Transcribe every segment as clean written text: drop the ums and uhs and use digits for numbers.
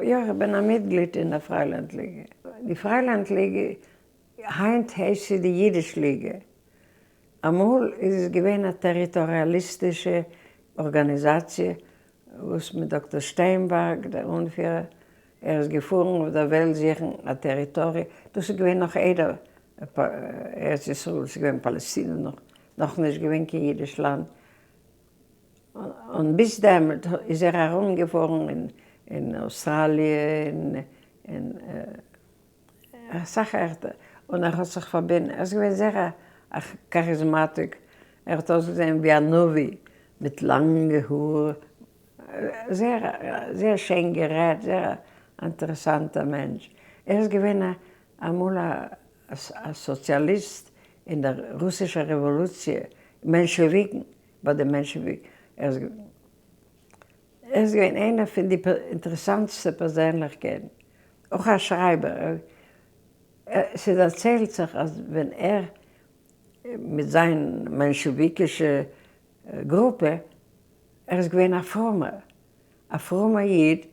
יא, איך בין א מיטגליד אין דער פריילאנד ליגע. די פריילאנד ליגע, היינט הייסט זי די אידיש ליגע. אמאל איז עס געווען א טעריטאריאליסטישע ארגאניזאציע וואס מיט דאקטער שטיינבארג דער אנפירער, ער איז געפארן אויף דער וועלט זוכן א טעריטאריע, דאס איז געווען נאך איידער ארץ ישראל, עס איז געווען פאלעסטינע נאך, נאכנישט געווען קיין אידיש לאנד, און ביז דעמאלט איז ער ארום געפארן אין אויסטראליע און אסאך ערטער, און ער האט זיך פארבינדן, ער איז געווען זייער א charismatic, ער האט אויסגעזען ווי א נביא, מיט לאנגע האר, זייער זייער שיין גערעדט, זייער א אינטערעסאנטער מענטש, ער איז געווען אמאל א סאציאליסט אין דער רוסישער רעוואלוציע, מענשעוויקן, ביי די מענשעוויקן, ער איז געווען איינער פון די אינטערעסאנטסטע פערזענליכקייטן, אויך א שרייבער, ס'דערציילט זיך אז ווען ער מיט זיין מענשעוויקישע גרופע, ער איז געווען א פרומער, א פרומער איד,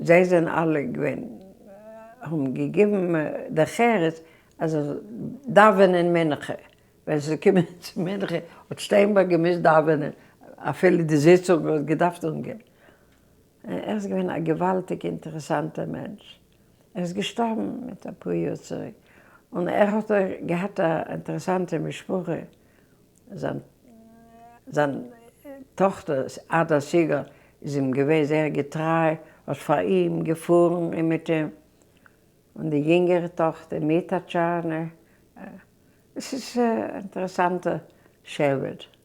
זיי זענען אלע געווען, האבן געגעבן דרך ארץ אז ער זאל דאווענען מנחה, ווען ס'איז געקומען צו מנחה האט שטיינבארג געמוזט דאווענען, אפילו די זיצונג האט געדארפט אנגיין. ער איז געווען א געוואלדיג אינטערעסאנטער מענטש, ער איז געשטארבן מיט אפאר יאר צוריק, און ער האט אויך געהאט א אינטערעסאנטע משפחה, זיין זיין טאכטער עדה סיגאל איז אים געווען זייער געטריי, האט פאר אים געפארן און מיט אים, און די יונגערע טאכטער מיטא טשארנע, עס איז א אינטערעסאנטע שבט.